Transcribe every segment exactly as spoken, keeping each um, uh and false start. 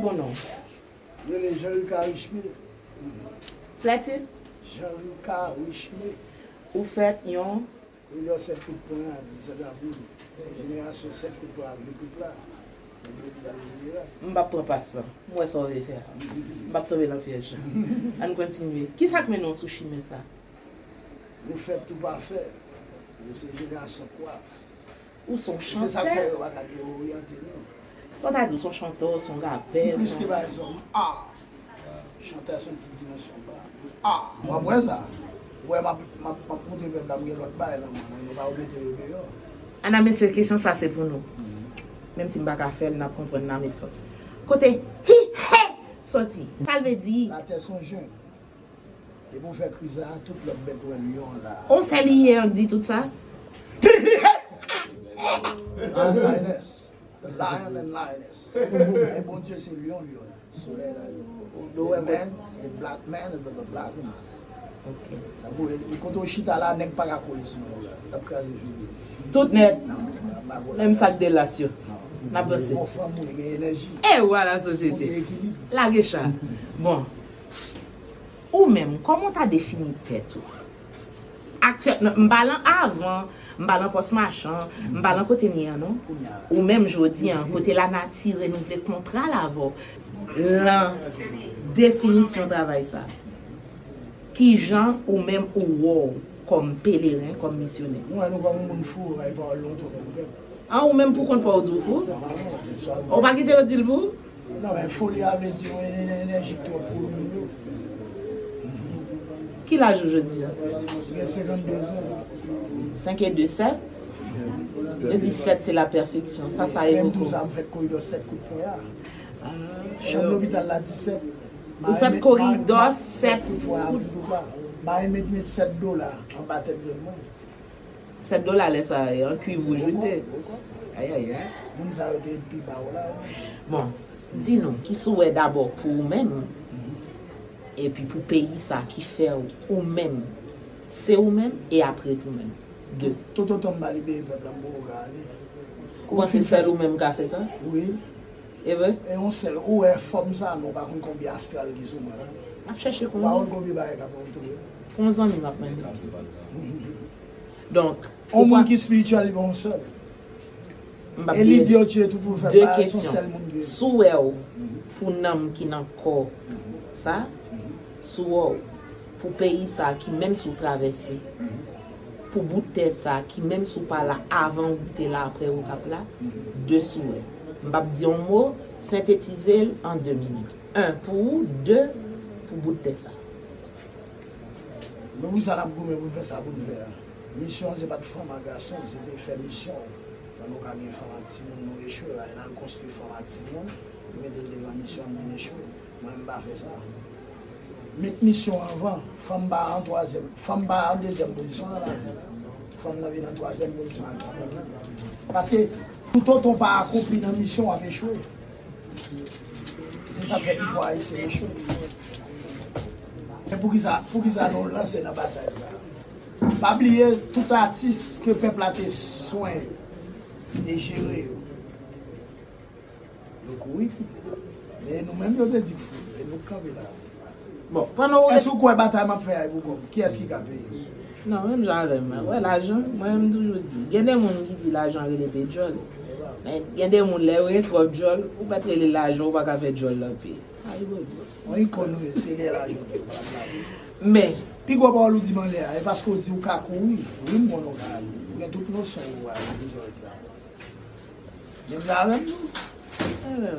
Yon non. Rele Jean Ricard Richemond. Platin? Jean Ricard Richemond. Ou fèt yon? Koridò sèt kout pwen a, disèt avril. Jenerasyon sèt kout pwen a, vye kout la. Nèg lopital jeneral. M p ap pran pas lan. M wè sa w vle fè a. M p ap tonbe nan pyèj la. Ann kontinye. Kisa k mennen w sou chimen sa? Nou fèt tou pafè. Nou se jenerasyon kwaf. Ou se yon chantè. E se sa k fè yo pa ka dezoryante nou. Sa w ta di, ou se yon chantè, ou se yon rapè, ou se yon... M plis ke bay sa, m a. Chantè se yon ti dimansyon ba. M a. W ap wè sa. Ou wè, m ap, m ap, m ap montre pèp la, m gen lòt bagay nan men mwen, nou pa mete yo deyò. Ana, mesye, kesyon sa se pou nou. Menm si m pa ka fè l, n ap konprann, n a met fòs. Kote hi, he soti? Sa l vle di? Latè se yon jeng. Depi w fè kriz la, tout lòt bèt wè lyon an la. On sèl li ye an k di tout sa? Lion, lioness. The lion and lioness. Men Bondye se lyon, lyon. Solèy la, li. The man, the black man and the, the black woman. Ok. Sa pou, kote w chita la, nèg pa ka kole sou nou la. L ap kraze figi w. Tout nèt. Menm sa k de las yo. N ap vanse. Bon, fanm ou gen enèji. E vwala sosyete. Lage cha. Bon. Ou menm, kòman w ta defini tèt ou? Aktyèl, non, m pa lan avan, m pa lan pòs machan, m pa lan kote m ye an, non. Ou menm jodi an, kote lanati renouvle kontra l avè w, lan definisyon travay sa, kijan ou menm ou wè w kòm peleren, kòm misyonè? Nou wè nou kòm yon moun fou, bay pawòl nou twòp pou pèp. An, ou menm pou kont pa w di w fou? Ou pa kite yo di l pou ou? Non, men foli a vle di yon enèji k twòp pou moun yo. Ki laj ou jodi a? Gen senkannde zan. Senk e de, sèt? Yo di sèt se la pèfeksyon. Sa, sa evoke w? Menm tou sa, m fèt koridò sèt kout pwen a. Chanm lopital la disèt. Ou fèt koridò sèt kout pwen a. Mari met, met sèt dola anba tèt grenn mwen. Sèt dola lè sa a, e an kwiv wouj wi l te. Ayayay. Moun sa yo te pi ba w la wi. Bon, di nou, ki sou wè dabò pou ou menm, epi pou peyi sa ki fè w ou menm, se ou menm, e apre t ou menm. De. Tout otan m pa libere pèp la, m poko ka ale. Ou panse sèl ou menm ka fè sa? Wi. E vre? E yon sèl, ou wè fòm sa, men w pa konn konbyen astral ki sou mwen la. M ap chèche konnen. Ou pa konn konbyen bagay k ap antoure m. Pou yon zanmi m ap mande. Donk, yon moun ki espirityèl, li pa yon sèl. E li di yo tye tou pou fè bagay, se yon sèl moun ki rete. Si w wè w pou nanm ki nan kò sa, si w wè w pou peyi sa ki menm si w travèse, pou bout tè sa ki menm si w pa la avan ou te la, apre ou k ap la, de si w wè. M p ap di yon mo, sentetize l an de minit. En, pou ou, de, pou bout tè sa. Men poukisa n ap goumen pou n fè sa pou n fè a? Misyon an se pa t fanm ak gason, se te fè misyon. Pandan nou ka gen fanm ak timoun, nou echwe la, e n al konstwi fanm ak timoun, nou mete l devan misyon an, nou vin echwe. Mwen, m pa fè sa. Met misyon an avan. Fanm pa an twazyèm, fanm pa an dezyèm pozisyon nan lavi. Fanm nan vin an twazyèm pozisyon ak timoun nan. Paske toutotan w pa akonpli nan misyon, w ap echwe. Se sa k fè pifò Ayisyen echwe. Men poukisa, poukisa nou lanse nan batay sa a? Pa bliye, tout atis ke pèp la te swen yo, te jere yo, yo kouri kite nou. Men nou menm, yo te di k fou yo, e nou k kanpe la. Bon, pandan w... Èske w kwè batay m ap fè a e pou kòb? Kiyès ki ka peye m? Non, menm jan avè m, wè lajan, mwen menm m toujou di, gen de moun ki di lajan rele pe djòl. Men gen de moun, lè yo gen twòp djòl, ou mèt rele lajan, ou pa ka fè djòl lan peye. Ayibobo. Yon ikòn ou ye, se lè lajan te yo pa sa. Men pi gwo pawòl ou di m anlè a, e paske w di w ka kouri. Wi, m konnen w ka ale. Ou gen tout nosyon ou ale dezoret la. Menm jan avè m tou.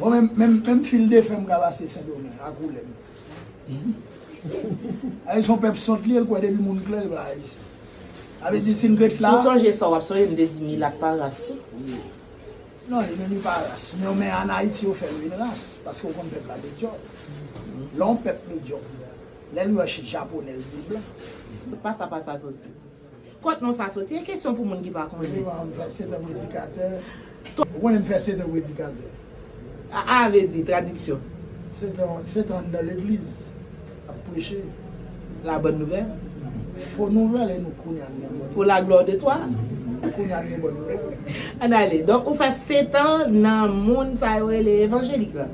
Bon, menm, menm, menm fil de fè m ka pase Sendomeng ak woulè m. Ayisyen yon pèp sòt li ye, l kwè depi moun klè, l pa Ayisyen. Sa vle di, si n ret la. Si w sonje sa, w ap sonje m te di milat pa ras tou. Wi. Non, li menm li pa ras. Men, men ann Ayiti, yo fè l vin ras. Paske w konn pèp la medyòk. Lè yon pèp medyòk, lè l wè japonè, l di l blan. Pa sa, pa sa soti. Kot non sa soti? E kesyon pou moun ki pa konnen. Premyèman, m fè sèt an predikatè. Ou konnen m fè sèt an predikatè. A, a vle di, tradiksyon. Sèt an, sèt an nan legliz, ap preche. La bonne nouvelle. Fo nouvèl, e nou kounye a n gen bon nouvèl. Pour la gloire de toi. Kounye a n gen bon nouvèl. Ann ale. Donk, ou fè sèt an nan monn sa yo rele evanjelik la.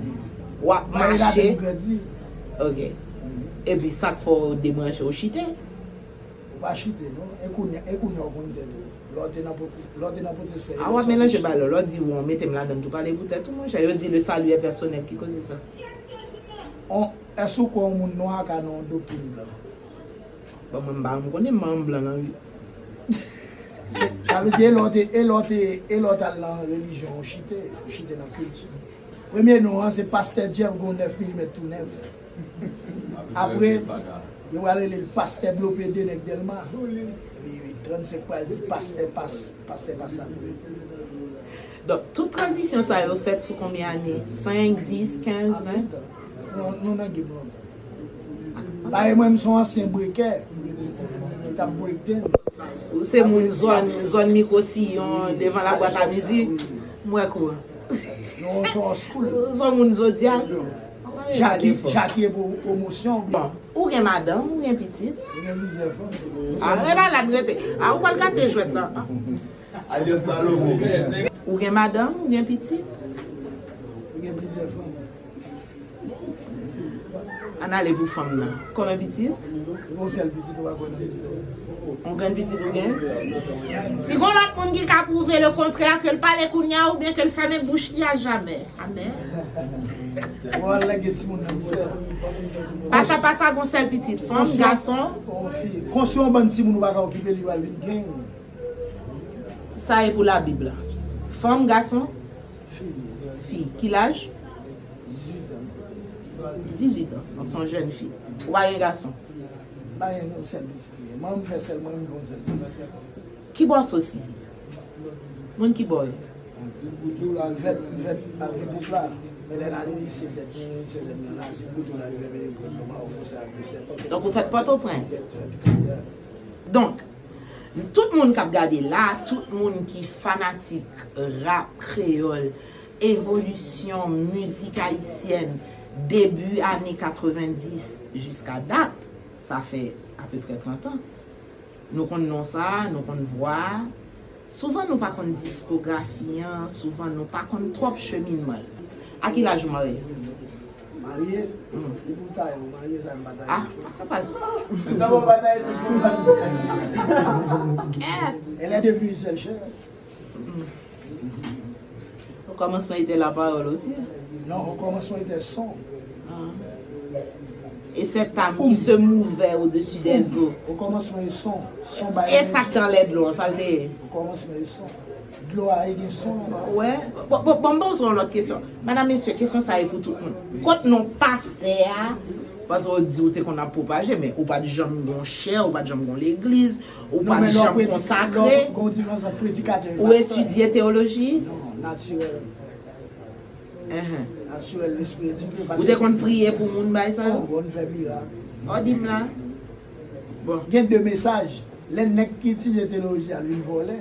W ap mache. Mache. Ok. Epi sa k fè w debranche, w chite? Ou pa chite, non. E kounye a, e kounye a w konn tèt ou. Lè w te nan pwote-, lè w te nan pwotestan. A, w ap melanje bagay yo. Lè w di w, mete m ladan, tou pale pou tèt ou, monchè. Yo di le salut est personnel. Ki koze sa? On, èske w kwè yon moun nwa ka nan yon doktrin blan? Bon, mwen m pa janm konnen, m pa janm blan nan vi. Se, sa vle di, e lè w te, e lè w te, e lè w t al nan relijyon, ou chite, ou chite nan kilti. Premye non an, se Pastè Jeff, gon nèf milimèt tou nèf. Apre, yo pral rele l Pastè Blopede, nèg Dèlma. Epi trannsenk pral di Pastè Pas, Pastè Pas la tou. Donk, tout tranzisyon sa yo fèt sou konbyen ane? Senk, dis, kenz, ven? Nou, nou nan game lontan. Paske mwen, m se yon ansyen breakè ki t ap break dance. Ou se moun zòn, zòn Mikwosiyon, devan labwat a mizik? M wè kou. Nou, se yon school. Ou se yon moun Zodyak? Jaki, Jaki e pwo-, pwomosyon. Bon, ou gen madanm, ou gen pitit? Mwen gen plizyè fanm. A, e pa la n rete. A, ou pral gate jwèt la. Alyans Salomo. Ou gen madanm, ou gen pitit? Mwen gen plizyè fanm. Ann ale pou fanm nan. Konbyen pitit? Mwen gen yon sèl pitit, ou pa kwè nan mizè. Yon grenn pitit ou gen? Si gon lòt moun ki ka pwouve le kontrè, ke l pale kounye a oubyen ke l fèmen bouch li a jamè. Amèn. Ou al lage timoun nan mizè. Pasa, pasa, gon sèl pitit. Fanm, gason. Yon fi. Konstwi yon bann timoun ou pa ka okipe li, pral vin gang. Sa e pou Labib la. Fanm, gason? Fi li. Fi. Ki laj? Dizuit an. Dizuit an. Donk, se yon jèn fi. Ou pa gen gason? M pa gen yon sèl pitit. Men manman m fè sèl mwen, m gen yon sèl pitit. Ki bò w soti? Moun ki bò w ye? M fèt, m fèt al vin Poupla. Men lè n al lise tèt mwen, lise tèt mwen, Nazi, Boutou, Larivyè, Bèlè, Pwent Nwa, Fosè ak Gwo Sèpan. Donk, ou fèt Pòtoprens? Donk, tout moun k ap gade la, tout moun ki fanatik rap kreyòl, evolisyon mizik ayisyèn, debi ane katrevenndis jiska dat, sa fè apeprè trant an. Nou konn non sa a, nou konn vwa a. Souvan nou pa konn diskografi an, souvan nou pa konn twòp cheminman l. A ki laj ou marye? Marye? E pou m taye ou marye, sa m pa taye. Ah, sa pas. Sa bon pa taye tout moun la. Elle est devenue sèl chè. Au commencement était la parole aussi. Non, au commencement était son. Ah. Et cette âme qui se mouvait au-dessus des eaux. Au commencement e son. Son bay. E sa k t anlè dlo an, sa l te ye? Au commencement e son. Dlo a e gen son. Wè. Bon, bon, bon, bon, se yon lòt kesyon. Madam, mesye, kesyon sa e pou tout moun. Kot non pastè a? Paske ou di ou te konn ap pwopaje, men ou pa t janm gon chè, ou pa t janm gon legliz, ou pa t janm konsakre. Gon diferans ant predikatè e pastè. Ou etidye teyoloji? Non, natirèl. Enhen. Natirèl, lespri edike. Ou te konn priye pou moun bay sa yo? Oh, bon, fè mirak. Ò, di m la. Bon. Gen de mesaj. Lè nèg ki etidye teyoloji a vin vòlè.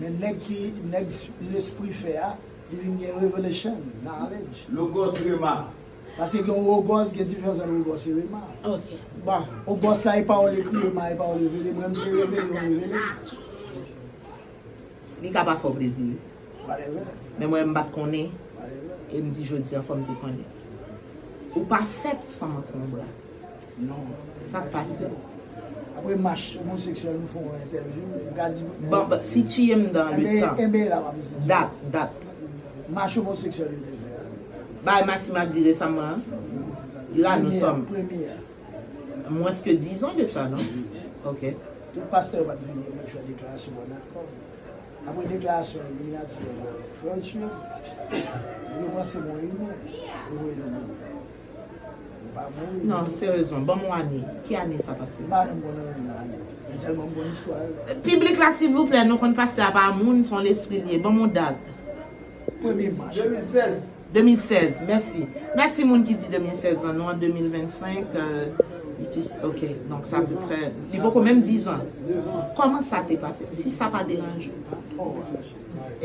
Men nèg ki, nèg lespri fè a, li vin gen revelation, knowledge. Logos rema. Paske gen yon logos, gen diferans ant logos e rema. Ok. Bon. Logos sa e pawòl ekri, rema e pawòl revele. Mwen, m se revele, ou revele. Li ka pa fè w plezi, wi. Whatever. Men mwen, m pa t konnen. Whatever. E m di jodi a, fò m te konnen. Ou pa fèt san mankonbra. Non. Sa k pase? Apre mach omoseksyèl, nou fè yon entèvyou. M ka di. Bon, bon, sitiye m dans le temps. Enben, enben, la, m ap di. Dat, dat. Mach omoseksyèl, yo te fè a. Bay Massima di resaman an. La, nou sòm. Premye a. Mwens ke diz an de sa, non? Ok. Tout pastè yo pa t vini, mwen fè deklarasyon bò natcom. Apre deklarasyon Illuminati yo, frè Ochi yo, nèg yo panse mwen imen, yo voye nan moun. Mwen pa mouri. Non, seryezman, ban m yon ane. Ki ane sa pase? M pa janm konn anyen nan ane. Men sèlman m konn istwa yo. Piblik la, silvouplè, nou konn pastè a pa moun, se yon lespri l ye. Ban m yon dat. Premye mach. De mil sèz. De mil sèz, mèsi. Mèsi moun ki di de mil sèz lan, nou an de mil vennsenk, euh, it is, ok, donk sa apeprè, li poko menm diz an. Kòman sa te pase? Si sa pa deranje w. Oh,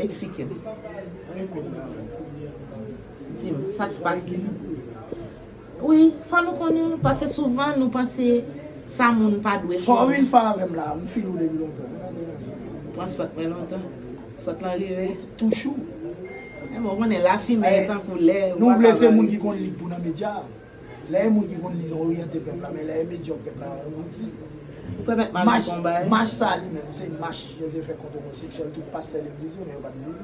Eksplike m. Anyen konn la. Di m, sa k pase? Wi, fò nou konnen, paske souvan nou panse sa moun pa dwe konnen. Sa w vin fè avè m la, m fin ou depi lontan. Sa pa deranje m. Pran sant mwen lontan. Sant lan rive. Touchou. Men bon, ou konnen lafimen tankou lè. Nou vle se moun ki konn li pou nan medya. Lè e moun ki konn li nan oryante pèp la, men lè e medyòk pèp la an wouti. Ou pèmèt m al di konba. Mach sa li menm, se mach yo te fè kont omoseksyèl, tout pastè legliz yo, men yo pa t vini.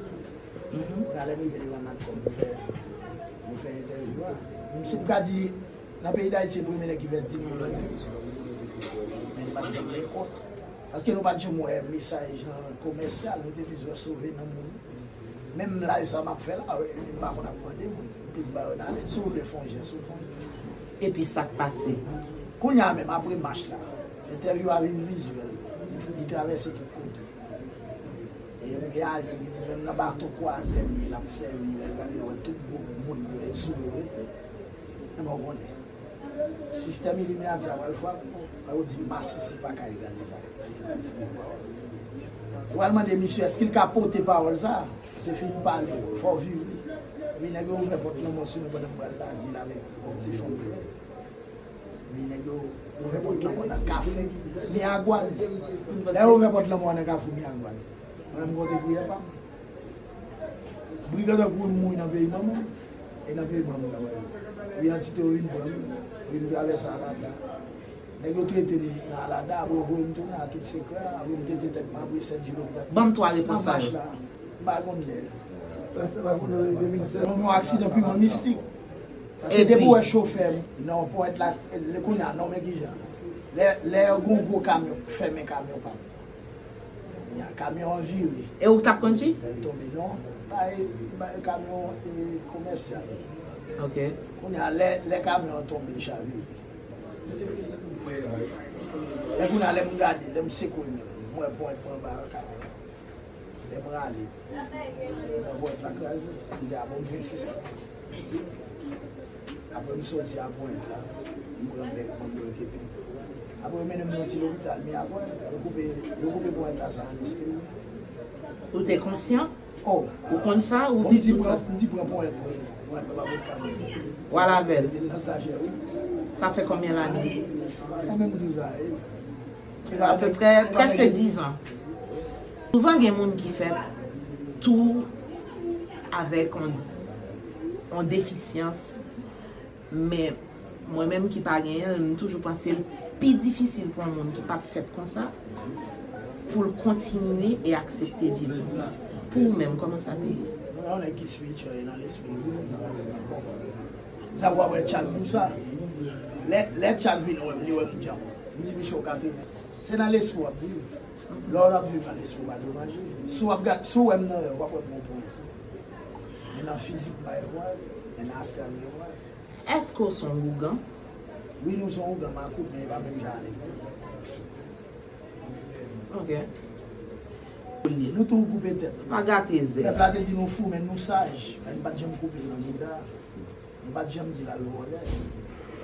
Kounye a lè m rive devan Natcom, nou fè, nou fè entèvyou a. M, si m ka di, nan peyi Dayiti, se premye nèg ki fè dis mil dola. Men nou pa t janm gen kont. Paske nou pa t janm wè mesaj lan komèsyal, nou te plis wè sove nanm moun. Menm live sa m ap fè la, m pa konn ap mande moun. M plis ba yo nan lèt, si w vle fè yon jès, ou fè yon jès. Epi sa k pase? Kounye a menm, apre mach la, entèvyou a vin vizyèl. Li, li travèse tout kote. E m gen alye m ki di, menm nan bato kwazè l ye, l ap sèvi, lè l gade, l wè tout gwoup moun yo, e sou yo rete. Ebyen, w konnen. Sistèm Iliminati a pral frape w. Yo di masisi pa ka egalize Ayiti. Yo pral mande misye èske l ka pote pawòl sa a. Se fin pale, fò w viv li. Epi nèg yo ouvè pòt lanmò sou mwen pandan m pral Lazil avèk ti, yon ti fanm dèyè. Epi nèg yo ouvè pòt lanmò nan Kafou Miragwàn. Lè yo ouvè pòt lanmò nan Kafou Miragwàn, mwen menm m konte priyè pa m. Brigada kouri m mouri nan peyi manman m. E nan peyi manman m travay. Epi antite yo vin pran m, epi m travèse Alada. Nèg yo trete m nan Alada, apre yo voye m tounen a tout sekrè, apre m tete tèt mwen, apre sèt jou lopital. Ban m twa repons sa yo. Nan mach la, m pa konn lè. Pastè pa konn nan de mil sèz. Non, yon aksidan piman mistik. Paske depi w wè chofè nan ponyèt la, lè kounye a, non, men kijan. Lè, lè yon gwo kamyon, fèmen kamyon pa m. Kounye a, kamyon an vire. E ou k t ap kondui? Lè l tonbe, non. Bay, bay kamyon, e, komèsyal. Ok. Kounye a, lè, lè kamyon an tonbe, l chavire. E kounye a, lè m gade, lè m sekwe men m, m wè ponyèt mwen anba kamyon an. Lè m rale, m wè ponyèt la kraze. M di, a bon, m vekse sa. Apre m soti a ponyèt la, m pran bèk mwen, m pran kepi m. Apre yo mennen m nan yon ti lopital Miragwàn, yo koupe, yo koupe ponyèt la san anestezi. Ou te konsyan? Oh. Ou konn sa, ou viv tout sa? M di pran ponyèt mwen, ponyèt mwen pa pot kal. Ou al avè l? Mete l nan sachè, wi. Sa fè konbyen lane? E menm douz ane. Apeprè, prèske dizan. Souvan gen moun ki fèt tou avèk yon, yon defisyans, men mwen menm ki pa genyen l, m toujou panse l pi difisil pou yon moun ki pa t fèt konsa, pou l kontinye e aksepte viv konsa. Pou ou menm, kòman sa te ye? Mwen yon nèg ki espirityèl e nan lespri m, mwen pa menm nan kò m. Sa w ap wè Tchak di w sa. Lè, lè Tchak vin wè m, li wè m djanm. M di, "Misye, w ka trete." Se nan lespri w ap viv. Lè w ap viv nan lespri, w pa domaje. Si w ap gad, si w wè m nan rèv, w ap wè m pran ponyèt. Men nan fizik, m pa gen ponyèt. Men nan astral, m gen ponyèt. Èske w se yon ougan? Wi, nou se yon ougan, makout, men e pa menm jan a legliz. Ok. Nou tou koupe tèt nou. Pa gate zè. Pèp la te di nou fou, men nou saj. Men nou pa t janm koupe l nan bouda. Nou pa t janm di l al vòlè.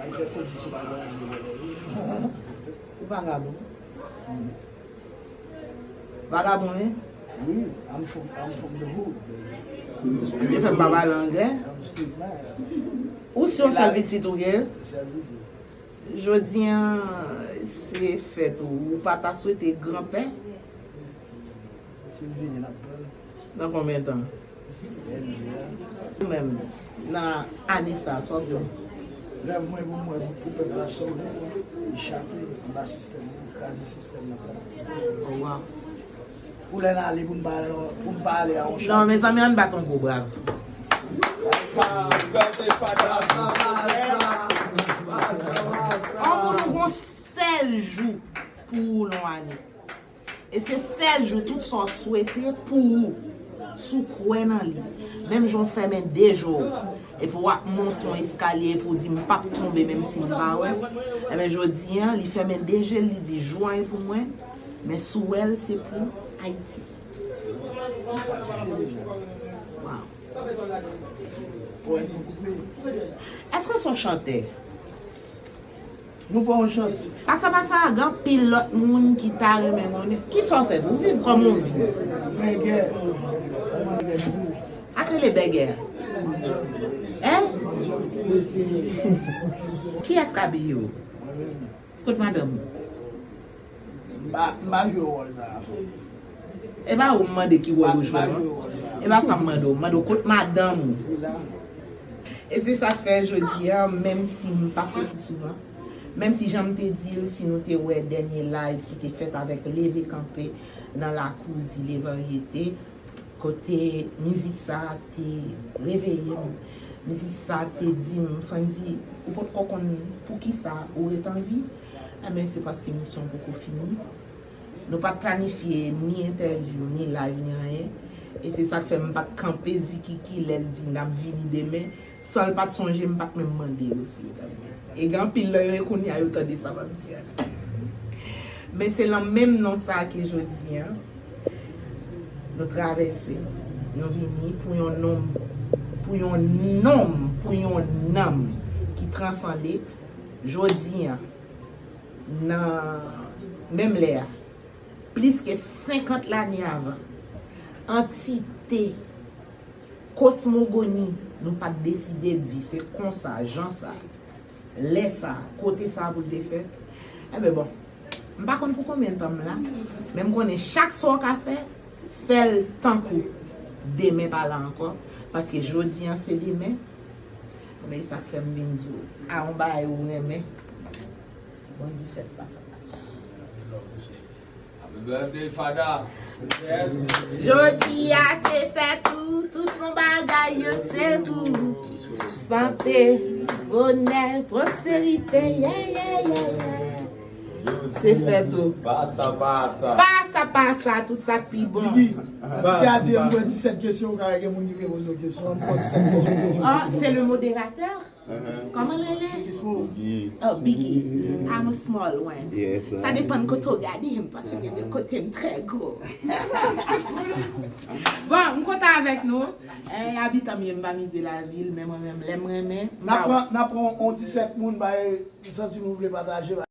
Wyclef te di si w pa vòlè, vòlè wi. Ou vagabon. Vagabon, wi. Wi, I'm from, I'm from the hood, baby. Ou fè m pa pale anglè? I'm street man. Ou se yon sèl pitit ou ye? Sèl pitit. Jodi an, se fèt ou. Ou pa ta swete granpè? Si l vini, n ap pran l. Nan konbyen tan? Lè l vle a. Ou menm, nan ane sa, sa w ap di m? Rèv mwen pou mwen, pou pèp la sove, li chape anba sistèm nan, kraze sistèm nan plat. Oh, wow. Pou lè n ale, pou n pa ale, pou n pa ale a yon chape. Non, mezanmi, ann bat yon gwo bravo. An pou nou gon sèl jou pou ou nan ane. E se sèl jou tout sa w swete pou ou, si w kwè nan li. Menm jan w fèmen de je w, epi w ap monte yon eskalye, epi w di, "M p ap tonbe, menm si m pa wè." Enben, jodi an, li fèmen de je l, li di, "Jou an e pou mwen, men si w wè l, se pou Ayiti." Wow. Èske w se yon chantè? Nou pa yon chante. Pasa, pasa, gen anpil lòt moun ki ta renmen konnen. Kisa w fè tou? Ou viv kòman w viv? Bègè. Kòman bègè nou? Sa k rele bègè a? Hein? Kiyès k abiye w? Mwen menm. Kot madanm ou? M pa, m pa jwe wòl sa a, frè m. E pa ou m mande ki wòl ou jwe, non? M pa jwe wòl sa a. E pa sa m mande w, m mande w kot madanm ou. E se sa k fè jodi a, menm si m pa soti souvan, menm si jan m te di l, si nou te wè dènye live ki te fèt avèk Leve Kanpe nan lakou Zile Varyete, kote mizik sa a te reveye m, mizik sa a te di m, Fandy, ou potko konn poukisa ou ret an vi? Enben, se paske misyon poko fini. Nou pa t planifye ni entèvyou, ni live, ni anyen. E se sa k fè m pa t kanpe zikiki lè l di n ap vini demen, san l pa t sonje, m pa t menm mande yo si yo t ap vini. E gen anpil lè yo, e kounye a yo tande sa m ap di a la. Men se lan menm non sa a ke jodi a, nou travèse, nou vini pou yon nonm, pou yon nonm, pou yon nanm ki transande jodi a. Nan menm lè a, plis ke senkant lane avan, antite kosmogoni, nou pa t deside di se konsa, jan sa, lè sa, kote sa pou l te fèt. Enben bon, m pa konn pou konbyen tan m la, men m konnen chak sa w ka fè, fè l tankou demen pa la ankò, paske jodi a se demen. Enben, e sa k fè m vin di w, a yon bagay ou renmen, Bon di fèt pasa pasa. Happy birthday, Fada. Jodi a se fèt ou, tout bon bagay yo se pou ou. Sante, bonè, pwosperite, yeah, yeah, yeah, yeah. Se fèt ou. Pasa pasa. Pasa pasa, tout sa k pi bon. Biggie, si te a di m pran disèt kesyon, ou ka gen moun ki vle poze w kesyon, m pran disèt kesyon. Ah, c'est le modérateur. Kòman l rele? Biggie. Oh, Biggie. I'm a small one. Sa depann kote w gade m, paske gen de kote m trè gwo. Bon, m kontan avèk nou. Eh, abitan m ye, m pa mize lavil, men mwen menm, lè m renmen. N ap pran, n ap pran yon disèt moun, bay, m santi nou vle pataje, bay.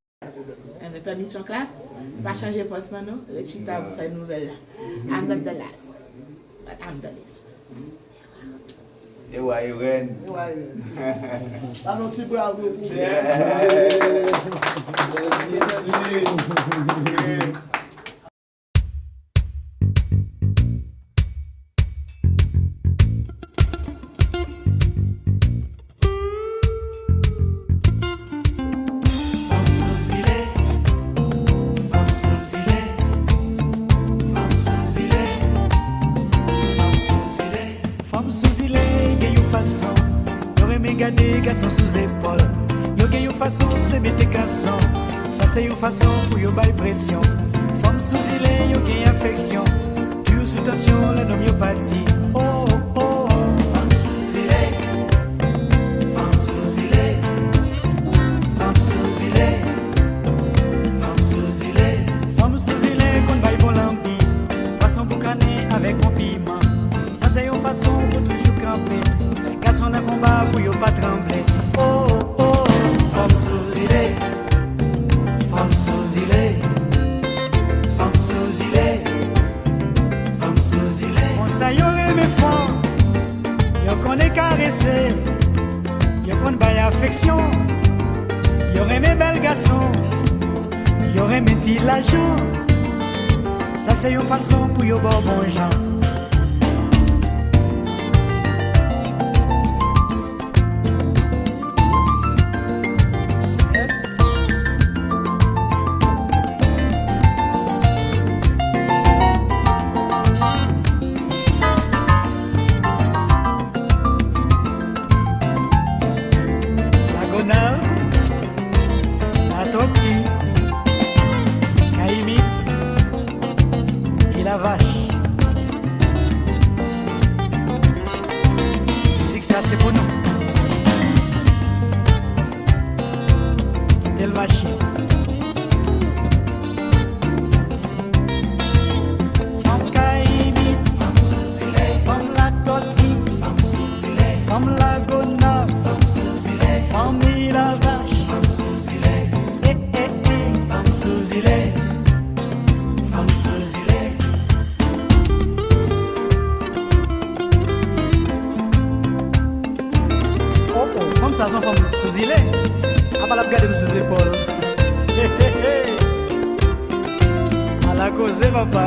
Enben, pèmisyon klas, pa chanje pòs lan non, ret chita pou fè nouvèl la. I'm not the last, but I'm the least. E wa e rèn. E wa e rèn. Ba nou ti bravo pou. Fanm sou zile, fanm sou zile, fanm sou zile, fanm sou zile. Fanm sou zile gen yon fason, yo renmen gade gason sou zepòl. Yo gen yon fason se mete kanson, sa se yon fason pou yo bay presyon. Fanm sou zile yo gen afeksyon, toujou sou tansyon lè nonm yo pati. Oh, oh, oh. Fanm sou zile, fanm sou zile, fanm sou zile, fanm sou zile. Fanm sou zile konn bay bon lanbi, pwason boukane avèk bon piman. Sa se yon fason pou toujou kanpe. Gason nan konba pou yo pa tranble. Oh, oh, oh. Fanm sou zile, fanm sou zile, fanm sou zile, fanm sou zile. Konsa yo renmen fò, yo konnen karese, yo konn bay afeksyon, yo renmen bèl gason, yo renmen ti lajan. Sa se yon fason pou yo ba w bon jan. Yes. Lagonav, Latòti, Kayimit, Ilavach. Mizik sa se pou nou. Kite l mache. Fanm Kayimit, fanm Latòti, fanm Lagonav, fanm Ilavach. Eh, eh, eh. Fanm sou zile, fanm sou zile. Oh, oh, fanm sa se yon fanm sou zile. Apa l ap gade m sou zepòl. Ala koze, papa.